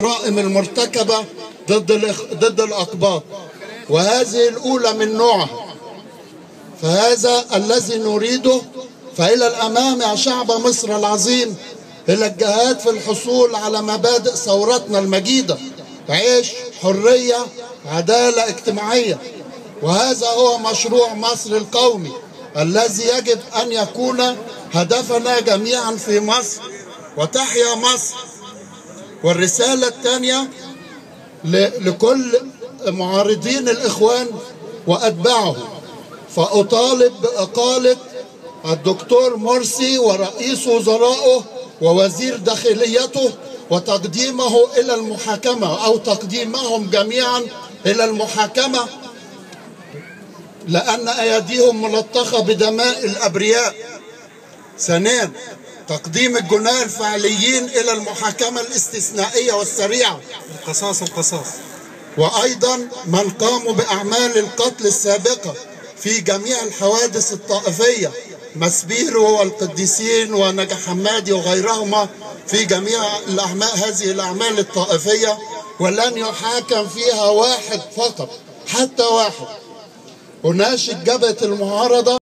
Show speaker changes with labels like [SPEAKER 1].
[SPEAKER 1] الجرائم المرتكبة ضد الأقباط، وهذه الأولى من نوعها. فهذا الذي نريده. فإلى الأمام يا شعب مصر العظيم، إلى الجهاد في الحصول على مبادئ ثورتنا المجيدة: عيش، حرية، عدالة اجتماعية. وهذا هو مشروع مصر القومي الذي يجب أن يكون هدفنا جميعا في مصر، وتحيا مصر. والرسالة الثانية لكل معارضين الإخوان وأتباعهم، فأطالب بإقالة الدكتور مرسي ورئيس وزرائه ووزير داخليته وتقديمه إلى المحاكمة، أو تقديمهم جميعا إلى المحاكمة، لأن أيديهم ملطخة بدماء الأبرياء. ثانيا، تقديم الجناة الفعليين إلى المحاكمة الاستثنائية والسريعة.
[SPEAKER 2] القصاص القصاص.
[SPEAKER 1] وأيضا من قاموا بأعمال القتل السابقة في جميع الحوادث الطائفية، مسبيرو والقديسين ونجا حمادي وغيرهما، في جميع الأعمال هذه الأعمال الطائفية، ولن يحاكم فيها واحد فقط، حتى واحد. أناشد جبهة المعارضة